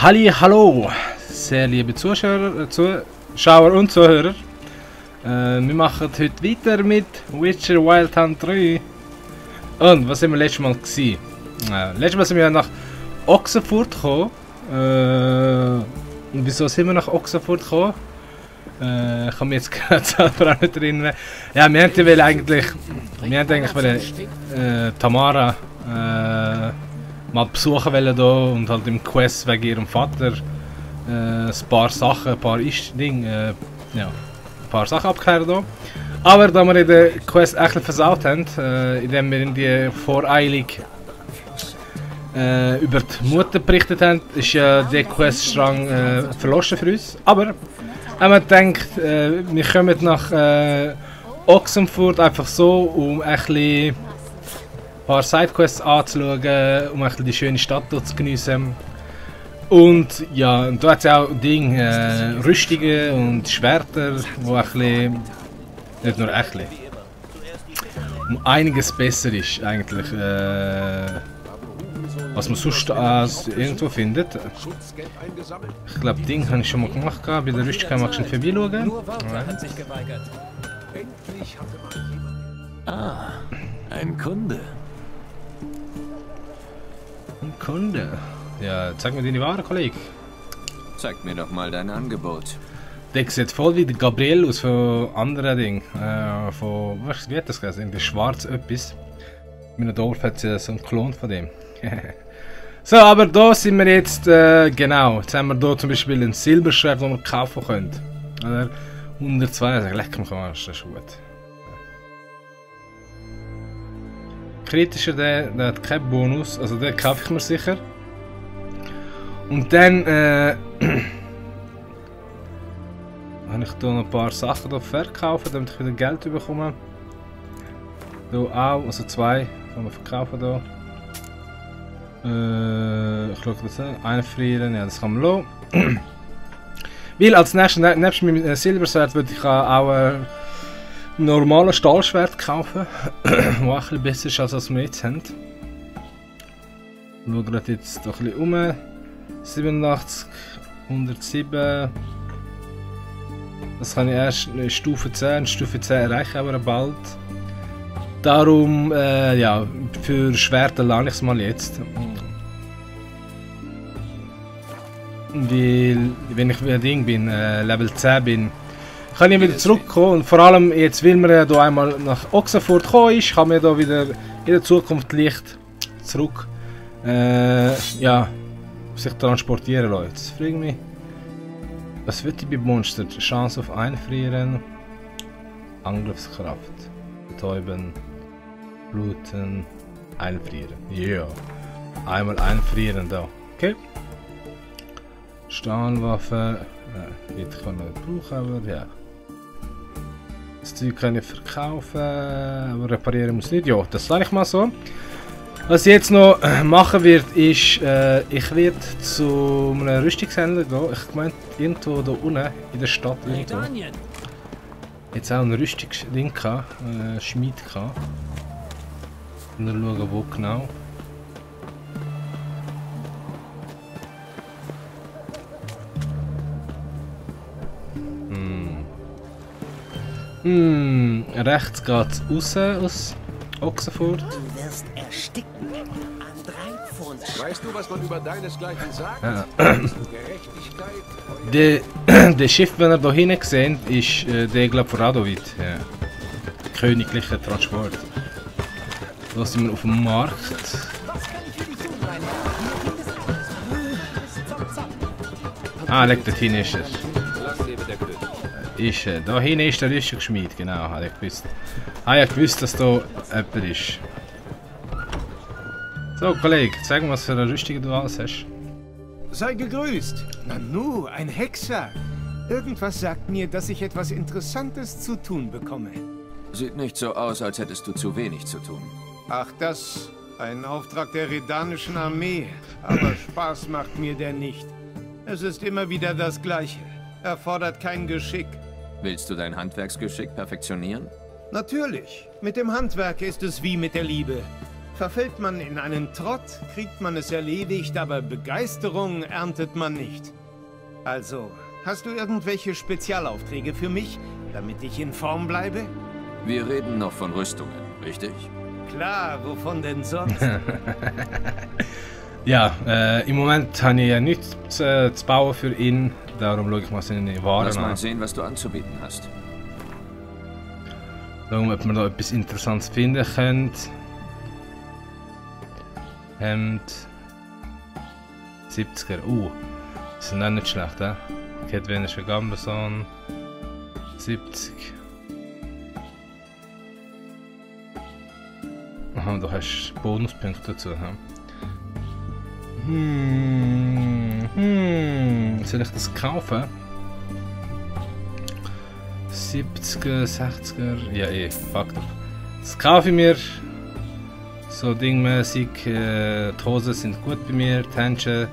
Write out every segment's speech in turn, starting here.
Hallo, sehr liebe Zuschauer und Zuhörer. Wir machen heute weiter mit Witcher Wild Hunt 3. Und was sind wir letztes Mal gewesen? Letztes Mal sind wir nach Oxenfurt gekommen. Und wieso sind wir nach Oxenfurt gekommen? Ich kann mich jetzt gerade selber auch nicht erinnern. Ja, wir wollten eigentlich Tamara mal besuchen wollen hier und halt im Quest wegen ihrem Vater ein paar Sachen, ein paar abklären hier. Aber da wir in der Quest echt versaut haben, indem wir in die Voreilung über die Mutter berichtet haben, ist ja der Queststrang verloschen für uns. Aber wenn man denkt, wir kommen nach Oxenfurt einfach so, um ein paar Sidequests anzuschauen, um die schöne Stadt dort zu geniessen. Und ja, und da hat es auch Rüstungen und Schwerter, wo nicht nur um einiges besser ist eigentlich, was man sonst irgendwo findet. Ich glaube, Ding habe ich schon mal gemacht, bei der Rüstung kann man schon vorbeischauen. Ah, ein Kunde. Ein Kunde? Ja, zeig mir deine Ware, Kollege. Zeig mir doch mal dein Angebot. Der sieht voll wie der Gabriel aus von anderen Dingen. Wie hat das gesagt? Der Schwarz etwas. In meinem Dorf hat es so einen Klon von dem. So, aber da sind wir jetzt, genau. Jetzt haben wir hier zum Beispiel ein Silberschwert, das wir kaufen können. Oder 102, leck mich an, das ist gut. Kritischer, der hat keinen Bonus, also den kaufe ich mir sicher. Und dann habe ich hier noch ein paar Sachen hier verkaufen, damit ich wieder Geld bekomme. Hier auch, also zwei kann man verkaufen hier. Ich schaue das an, einfrieren, ja das kann man lassen. Weil als nächstes, nebst meinem Silberschwert würde ich auch normales Stahlschwert kaufen, das auch etwas besser ist als was wir jetzt haben. Ich schaue gerade jetzt doch ein bisschen um. 87, 107. Das kann ich erst Stufe 10. Stufe 10 erreichen aber bald. Darum, ja, für Schwerter lerne ich es mal jetzt. Weil, wenn ich Level 10 bin, kann ich wieder zurückkommen. Und vor allem jetzt, weil man ja hier einmal nach Oxenfurt gekommen ist, kann man da wieder in der Zukunft leicht zurück ja, sich transportieren lassen. Jetzt frage ich mich, was wird die bei Monster? Chance auf Einfrieren, Angriffskraft, Betäuben, Bluten, Einfrieren. Ja, yeah. Einmal einfrieren da. Okay. Stahlwaffe, jetzt kann man brauchen, aber ja. Das Zeug kann ich verkaufen, aber reparieren muss nicht. Ja, das sage ich mal so. Was ich jetzt noch machen werde, ist, ich werde zu einem Rüstungshändler gehen. Ich meine, irgendwo da unten in der Stadt. Irgendwo. Jetzt auch ein Rüstungsding gehabt, Schmied gehabt. Und dann schauen, wo genau. Rechts geht es raus aus Oxenfurt. Du wirst ersticken an 3 Pfund. Weißt du, was man über deinesgleichen sagt? Ja. Gerechtigkeit. Der Schiff, wenn ihr hier hinten seht, ist der, glaube ich, von Radovit. Ja. Königliche Transport. Da sind wir auf dem Markt. Ah, leg, dort hinten ist er. Da hinten ist der Rüstungsschmied, genau, habe ich gewusst. Habe ich gewusst, dass da jemand ist. So, Kollege, zeig mir, was für eine Rüstung du alles hast. Sei gegrüßt. Nanu, ein Hexer. Irgendwas sagt mir, dass ich etwas Interessantes zu tun bekomme. Sieht nicht so aus, als hättest du zu wenig zu tun. Ach, das? Ein Auftrag der redanischen Armee. Aber Spaß macht mir der nicht. Es ist immer wieder das Gleiche. Erfordert kein Geschick. Willst du dein Handwerksgeschick perfektionieren? Natürlich. Mit dem Handwerk ist es wie mit der Liebe. Verfällt man in einen Trott, kriegt man es erledigt, aber Begeisterung erntet man nicht. Also, hast du irgendwelche Spezialaufträge für mich, damit ich in Form bleibe? Wir reden noch von Rüstungen, richtig? Klar, wovon denn sonst? Ja, im Moment habe ich ja nichts zu bauen für ihn, darum schaue ich mal seine Waren Lass mal an. sehen, was du anzubieten hast. Schauen, ob wir da etwas Interessantes finden können. Hemd. 70er. Das sind auch nicht schlecht, hä? Kedwenes für Gamberson. 70. Aha, du hast Bonuspunkte dazu, hä? Soll ich das kaufen? 70er, 60er, ja fuck up. Das kaufe ich mir. So dingmäßig, die Hosen sind gut bei mir, die Händchen.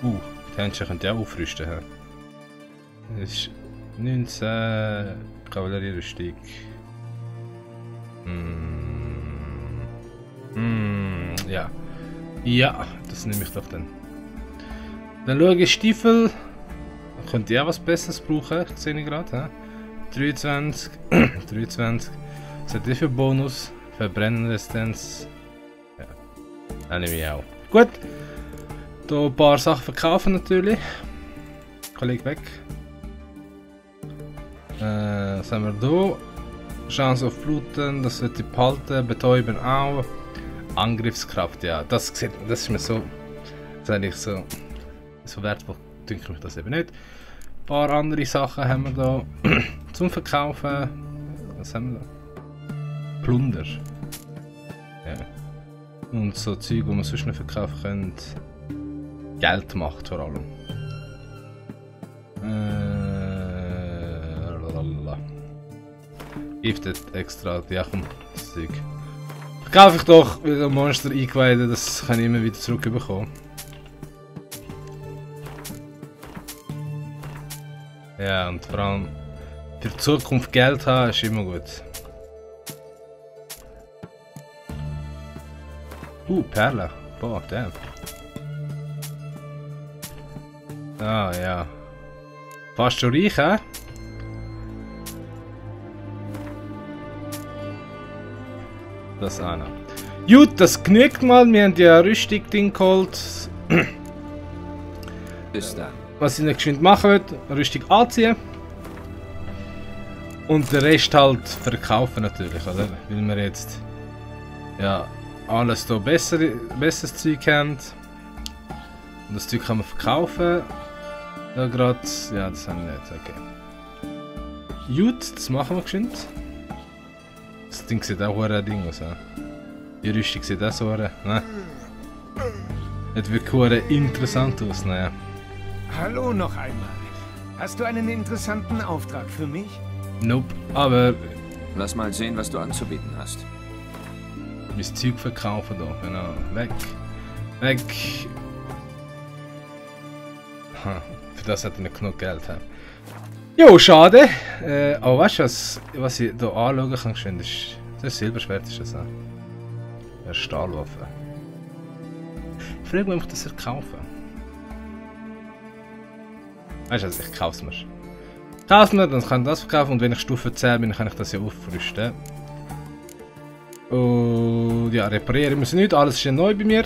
Die Händchen könnt ihr auch aufrüsten. Das ist 19 Kavallerierrüstung. Ja. Ja, das nehme ich doch dann. Dann schaue ich Stiefel. Da könnt ihr auch was Besseres brauchen, sehe ich gerade. 23. 23. Was hat ihr für Bonus? Verbrennenresistenz. Ja. Das nehme ich auch. Gut. Hier ein paar Sachen verkaufen natürlich. Kollege weg. Was haben wir hier? Chance auf Bluten, das wird die behalten. Betäuben auch. Angriffskraft, ja. Das ist mir so. Das ist eigentlich so wertvoll, denke ich das eben nicht. Ein paar andere Sachen haben wir da zum Verkaufen. Was haben wir da? Plunder. Ja. Und so Zeug, wo man sonst nicht verkaufen könnte. Geld macht vor allem. Giftet extra, ja komm, das Zeug. Verkaufe ich doch wieder Monster eingeweiden, das kann ich immer wieder zurückbekommen. Ja, und vor allem für die Zukunft Geld haben ist immer gut. Perle. Boah, damn. Ah, ja. Fast schon reich, hä? Das auch noch. Gut, das genügt mal. Wir haben ja Rüstung-Ding geholt. Bis dann. Was ich nicht geschwind machen will, Rüstung anziehen. Und den Rest halt verkaufen natürlich, oder? Weil wir jetzt ja alles hier besseres Zeug haben. Und das Zeug kann man verkaufen. Ja, gerade. Ja, das haben wir nicht, okay. Gut, das machen wir geschwind. Das Ding sieht auch ein Ding aus. Ja. Die Rüstung sieht auch so ein. Ne? Das wirklich interessant aus, naja. Hallo noch einmal. Hast du einen interessanten Auftrag für mich? Nope, aber Lass mal sehen, was du anzubieten hast. mein Zeug verkaufen da, genau. Weg. Weg. Ha, für das hat er nicht genug Geld. He. Jo, schade. Aber weißt du, was ich hier anschauen kann, schön, das Silberschwert ist das auch. Eine Stahlwaffe. Ich frage mich, ob ich das kaufen. Weißt du, also ich kaufe es mir. Ich kaufe es mir, dann kann ich das verkaufen und wenn ich Stufe 10 bin, kann ich das ja aufrüsten. Und ja, reparieren müssen wir nicht, alles ist ja neu bei mir.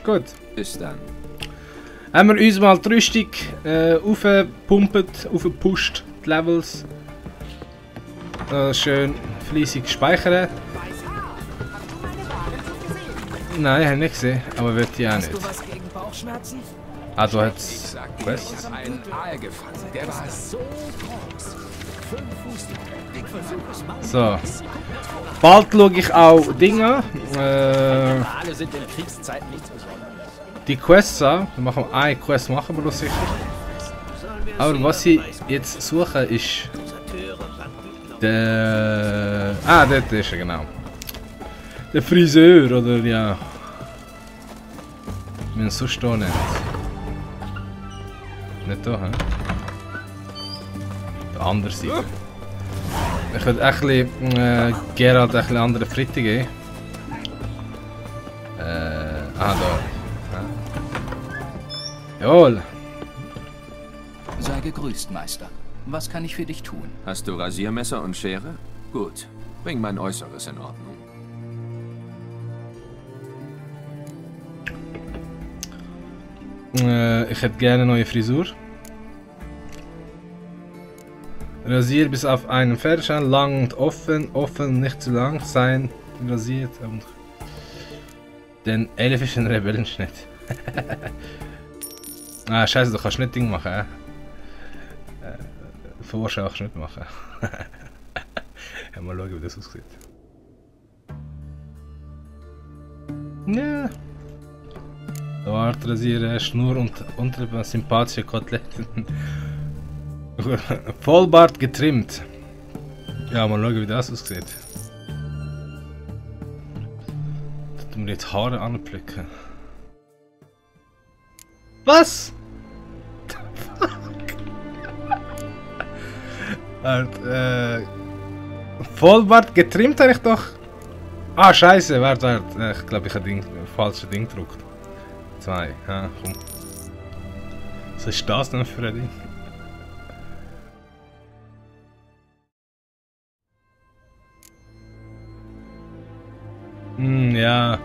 Gut. Bis dann. Haben wir uns mal die Rüstung aufgepumpt, aufgepusht, die Levels. Schön fleissig speichern. Nein, habe ich nicht gesehen, aber wird ich auch nicht. Hast du was gegen Bauchschmerzen? Ah, du hast Quest? Einen Aal gefangen. Der war so groß. 5 Fuß lang. Ich versuche es mal. So. Bald schaue ich auch Dinge. Aale sind in Kriegszeiten nichts Besonderes. Die Quests an. Wir machen eine Quest, machen wir doch sicher. Aber was ich jetzt suche ist. Der. Ah, dort ist er, genau. Der Friseur, oder ja. Wenn es sonst hier nicht. Nicht da, hä? Der andere Seite. Ich würde echt Geralt ein bisschen andere Fritte geben. Ah, da. Ja. Jawohl. Sei gegrüßt, Meister. Was kann ich für dich tun? Hast du Rasiermesser und Schere? Gut. Bring mein Äußeres in Ordnung. Ich hätte gerne eine neue Frisur. Rasier bis auf einen Pferdeschal, lang und offen, offen nicht zu lang sein, rasiert und den elfischen Rebellenschnitt. Ah, scheiße, du kannst nicht Ding machen, Vorschau kannst du nicht machen. Ja, mal schauen, wie das aussieht. Ja. Bart rasieren, Schnur und unter sympathische Koteletten. Vollbart getrimmt. Ja, mal schauen, wie das aussieht. Da tun wir jetzt Haare anpflücken. Was? Vollbart getrimmt habe ich doch. Ah, scheiße, warte. Ich glaube, ich habe falsches Ding gedruckt. 2, ja, komm. Was ist das denn für ein Ding? Ja.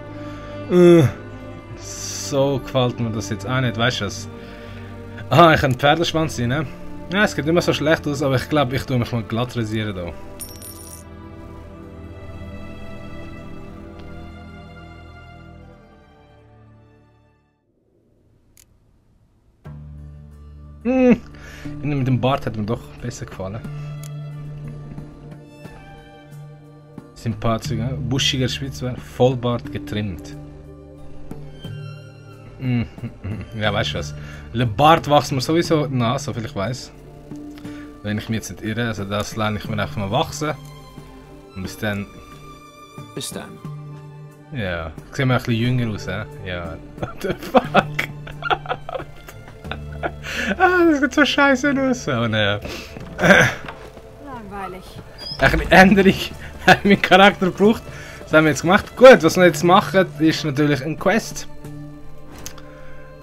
So gefällt mir das jetzt auch nicht, weißt du was? Ah, ich kann Pferdeschwanz sein, ne? Ja, es geht immer so schlecht aus, aber ich glaube, ich tue mich mal glatt rasieren da. Mit dem Bart hat mir doch besser gefallen. Sympathischer, buschiger Schweizwer, Vollbart getrimmt. Ja, weißt du was? Der Bart wächst mir sowieso nach, soviel ich weiß. Wenn ich mich jetzt nicht irre, also das lerne ich mir einfach mal wachsen. Und bis dann. Bis dann. Ja, ich sehe mir ein bisschen jünger aus, hä? Ja. What the fuck? Das sieht so scheiße aus. Oh ne. Langweilig. Eine Änderung hat mein Charakter gebraucht. Das haben wir jetzt gemacht. Gut, was wir jetzt machen, ist natürlich ein Quest.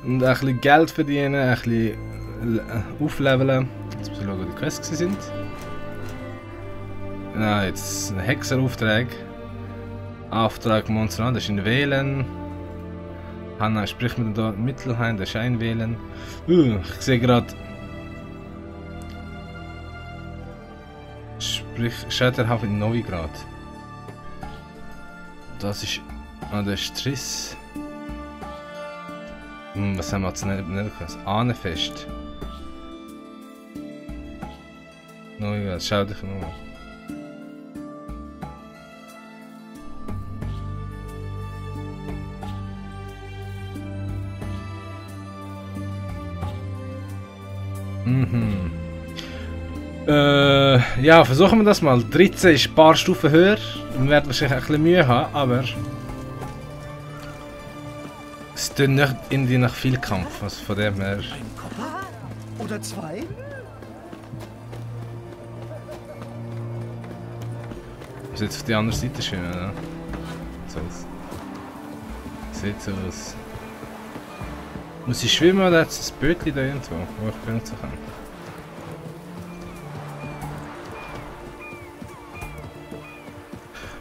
Und ein bisschen Geld verdienen, ein bisschen aufleveln. Jetzt müssen wir schauen, wo die Quests sind. Ja, jetzt ein Hexerauftrag. Auftrag Monster an, das ist in Wählen. Hanna spricht mit dem Mittelheim, das ist einwählen. Ich sehe gerade. Sprich, Scheiterhafen in Novigrad. Das ist. Ah, der ist Triss. Was haben wir jetzt nicht gehört? Ahnenfest. Novigrad, schau dich mal. Ja, versuchen wir das mal. 13 ist ein paar Stufen höher. Wir werden wahrscheinlich ein bisschen Mühe haben, aber es tut nicht irgendwie nach viel Kampf. Also von dem her. Oder 2? Ist jetzt auf die andere Seite schön, oder? So aus. Sieht so aus. Muss ich schwimmen oder hat es ein Bötchen da irgendwo, wo ich benutzen kann?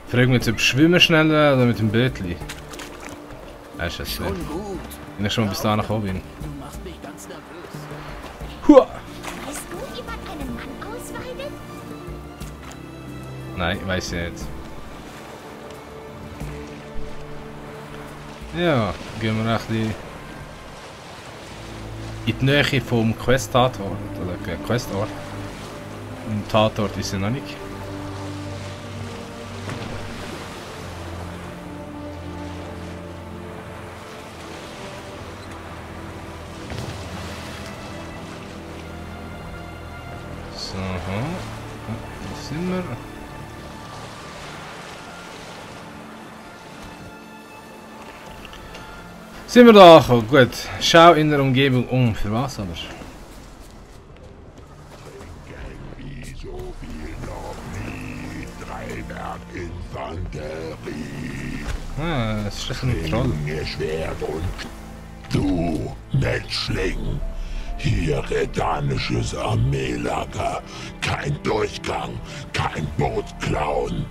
Frag mich jetzt, ob Schwimmen schneller oder mit dem Bötchen. Weißt du das nicht? Wenn ich schon bis da gekommen bin. Du machst mich ganz nervös. Hua! Weißt du, wie man einen Mann ausweidet? Nein, weiß ich nicht. Ja, gehen wir ein bisschen in die Nähe vom Quest-Tatort. Oder Questort. Ein Tatort ist er noch nicht. So, wo sind wir? Sind wir da angekommen? Gut. Schau in der Umgebung um. Für was aber? Dreiberg-Infanterie. Ah, das ist ein Troll. Schwert und du, Menschling. Hier redanisches Armeelager. Kein Durchgang, kein Boot klauen.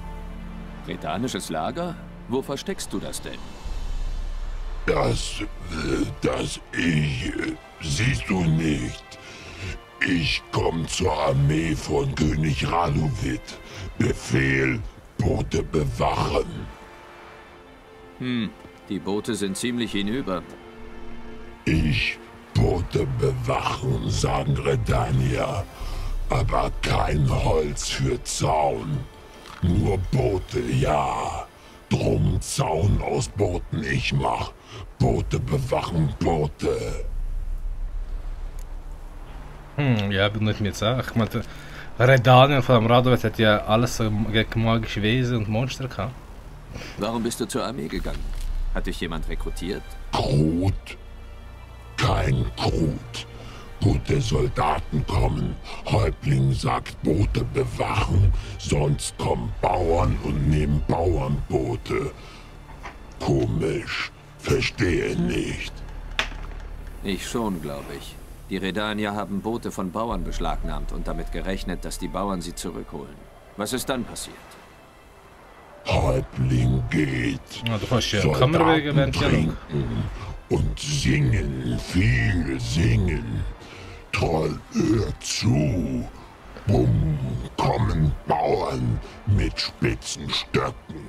Redanisches Lager? Wo versteckst du das denn? Siehst du nicht. Ich komme zur Armee von König Radovid. Befehl, Boote bewachen. Die Boote sind ziemlich hinüber. Boote bewachen, sagen Redanier. Aber kein Holz für Zaun. Nur Boote, ja. Drum Zaun aus Booten ich mach. Boote bewachen Boote. Ja, bin nicht mir jetzt auch. Ich meine, Redanier von dem Radovid hat ja alles so gegen magische Wesen und Monster gehabt. Warum bist du zur Armee gegangen? Hat dich jemand rekrutiert? Krut. Kein Krut. Gute Soldaten kommen. Häuptling sagt Boote bewachen. Sonst kommen Bauern und nehmen Bauernboote. Komisch. Verstehe nicht. Ich schon, glaube ich. Die Redanier haben Boote von Bauern beschlagnahmt und damit gerechnet, dass die Bauern sie zurückholen. Was ist dann passiert? Häuptling geht. Ja, du kannst ja Kammerwege werden trinken und singen, viel singen. Troll, hör zu. Bumm, kommen Bauern mit spitzen Stöcken.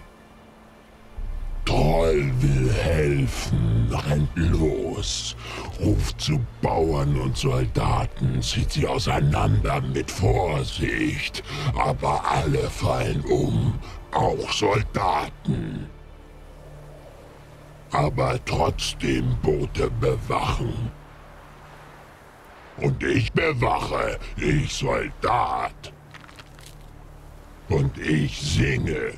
Troll will helfen, rennt los, ruft zu Bauern und Soldaten, zieht sie auseinander mit Vorsicht, aber alle fallen um, auch Soldaten. Aber trotzdem Boote bewachen. Und ich bewache, ich Soldat. Und ich singe.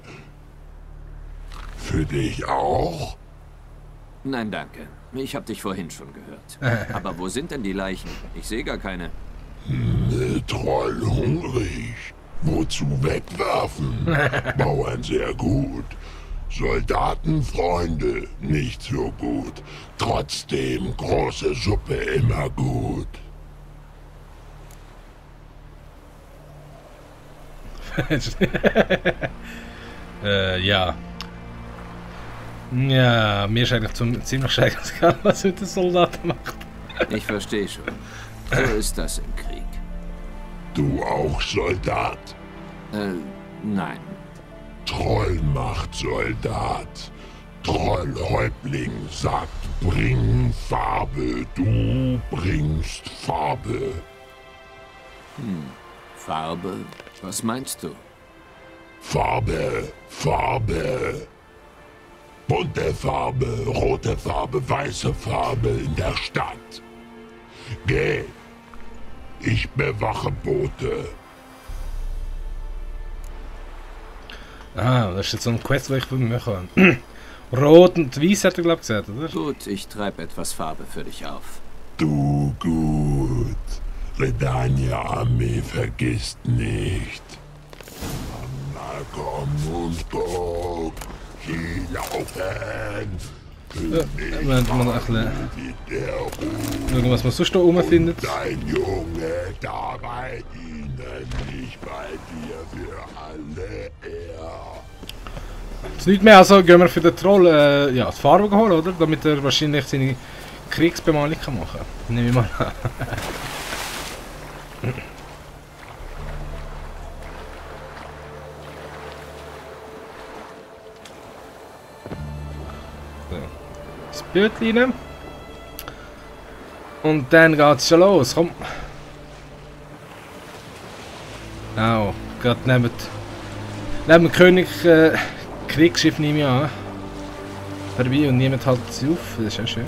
Für dich auch? Nein, danke. Ich habe dich vorhin schon gehört. Aber wo sind denn die Leichen? Ich sehe gar keine. Troll hungrig. Wozu wegwerfen? Bauern sehr gut. Soldatenfreunde nicht so gut. Trotzdem große Suppe immer gut. Ja. Ja, mir ist eigentlich ziemlich scheißegal, was mit den Soldaten macht. Ich verstehe schon. So ist das im Krieg. Du auch Soldat? Nein. Troll macht Soldat. Trollhäuptling sagt, bring Farbe, du bringst Farbe. Farbe? Was meinst du? Farbe, Farbe. Bunte Farbe, rote Farbe, weiße Farbe in der Stadt. Geh, ich bewache Boote. Ah, das ist jetzt so ein Quest, den ich machen kann. Rot und Weiß hat er, glaube ich, gesagt, oder? Gut, ich treibe etwas Farbe für dich auf. Du gut. Redania Armee vergisst nicht. Na komm und guck. Sie laufen. Schauen, was man sonst noch rumfindet. Dein Junge da bei ihnen, nicht bei dir für alle er. Jetzt nicht mehr, also gehen wir für den Troll ja, die Farbe holen, oder? Damit er wahrscheinlich seine Kriegsbemalung kann machen kann. Nehme ich mal an. Das Bild rein. Und dann geht's schon los, komm. Genau, gerade neben dem König Kriegsschiff nehme ich an. Vorbei und niemand hält sie auf, das ist ja schön.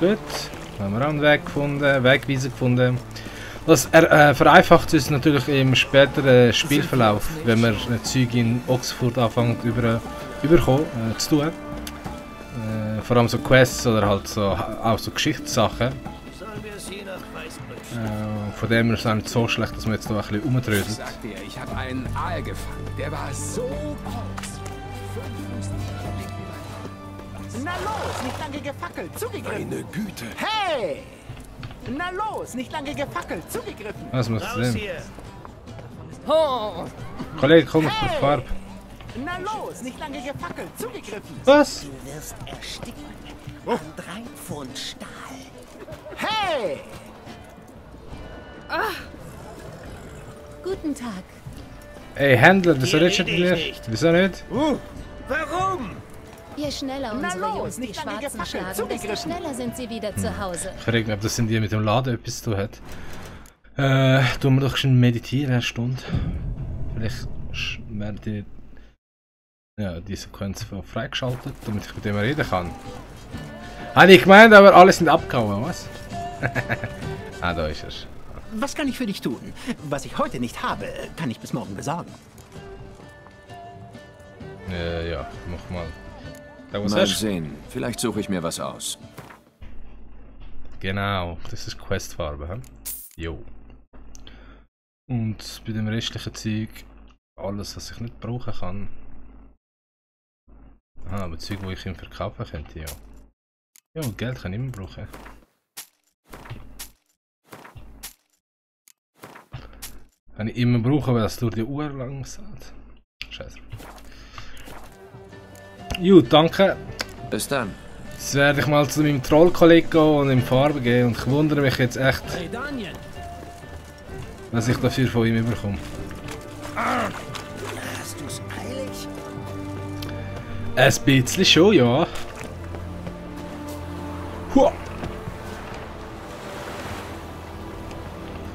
Gut, haben wir auch einen Weg gefunden, Wegweiser gefunden. Das vereinfacht uns natürlich im späteren Spielverlauf, wenn wir Züge in Oxford anfangen überkommen zu tun. Vor allem so Quests oder halt so, auch so Geschichtssachen. Von dem her ist es auch nicht so schlecht, dass man jetzt hier ein bisschen Ich rumtrödelt. sag dir, ich habe einen Aal gefangen. Der war so groß. 5 Fuß dick wie mein Arm. Na los, nicht lange gefackelt, zugegriffen. Meine Güte. Hey! Na los, nicht lange gefackelt, zugegriffen. Was muss das denn? Hier. Oh. Kollege, komm auf die Farbe. Na los, nicht lange gefackelt, zugegriffen. Was? Du wirst ersticken. An 3 Pfund Stahl. Hey! Guten Tag. Ey, Händler, wieso Hier redest du rede mit ich mir? nicht. Wieso nicht? Warum? Je schneller Na unsere los, Jungs die nicht lange Schwarzen gefackelt, schlagen, desto zugegriffen. schneller sind sie wieder zu Hause. Ich frage mich, ob das in dir mit dem Laden etwas zu tun hat. Tun wir doch schon meditieren, eine Stunde. Vielleicht werde die Sequenz freigeschaltet, damit ich mit dem reden kann. Habe ich gemeint, aber alle sind abgehauen, was? Da ist er. Was kann ich für dich tun? Was ich heute nicht habe, kann ich bis morgen besorgen. Ja, mach mal. Da was Mal hast du? sehen. Vielleicht suche ich mir was aus. Genau, das ist Questfarbe, hä? Jo. Und bei dem restlichen Zeug alles, was ich nicht brauchen kann. Aber Zeug, wo ich ihm verkaufen könnte, ja. Ja, und Geld kann ich immer brauchen. Kann ich immer brauchen, weil es durch die Uhr lang geht. Scheiße. Gut, danke. Bis dann. Jetzt werde ich mal zu meinem Trollkollegen gehen und ihm Farbe geben. Und ich wundere mich jetzt echt, was ich dafür von ihm bekomme. Hast du's eilig? Ein bisschen schon, ja. Hua!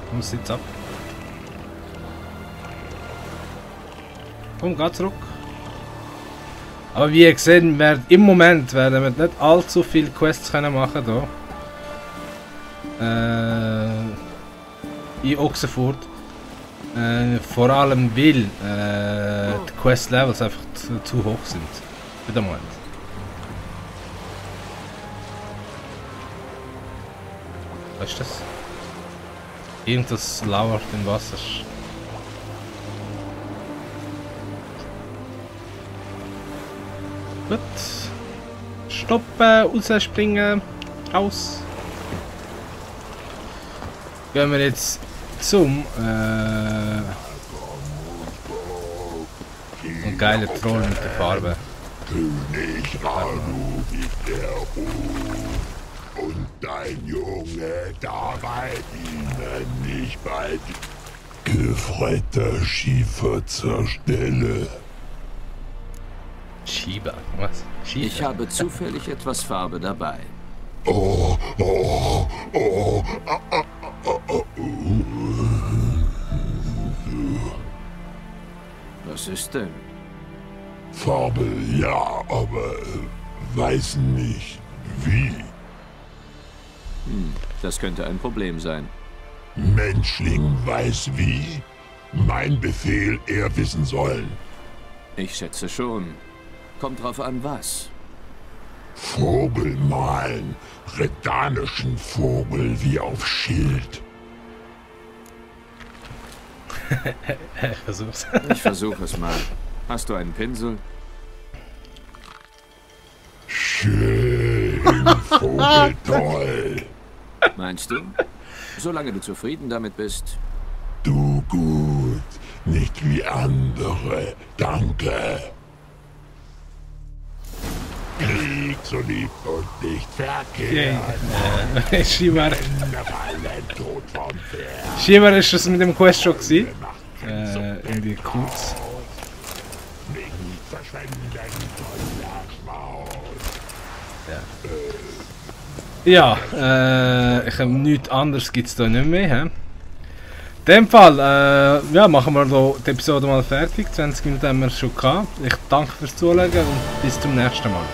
Komm, sitz ab. Komm, geh zurück. Aber wie ihr gesehen, im Moment werden wir nicht allzu viele Quests können machen hier. In Ochsenfurt. Vor allem weil die Quest-Levels einfach zu hoch sind. Für den Moment. Was ist das? Irgendwas lauert im Wasser. Gut. Stoppen, rausspringen, aus. Gehen wir jetzt zum ein geiler Troll mit der Farbe. König Ranu gibt der Ruf. Und dein Junge dabei ihnen nicht bald gefreiter Schiefer zur Stelle. Schieber, was? Schieber? Ich habe zufällig etwas Farbe dabei. Oh, oh, oh, Was ist denn? Farbe ja, aber weiß nicht wie. Das könnte ein Problem sein. Menschling weiß wie. Mein Befehl, er wissen sollen. Ich schätze schon. Kommt drauf an, was. Vogel malen, redanischen Vogel wie auf Schild. Ich versuch's. Ich versuche es mal. Hast du einen Pinsel? Schön, Vogel toll. Meinst du? Solange du zufrieden damit bist. Du gut, nicht wie andere, danke. Krieg so lieb und nicht verkehrt. Schieber. Fallen tot vom Pferd. Schieber ist das mit dem Quest schon gewesen. Irgendwie kurz. Nicht verschwenden, toller Schmaus. Ja, ich habe nichts anderes gibt's da nicht mehr. He? In dem Fall, ja, machen wir hier die Episode mal fertig. 20 Minuten haben wir schon gehabt. Ich danke fürs Zuschauen und bis zum nächsten Mal.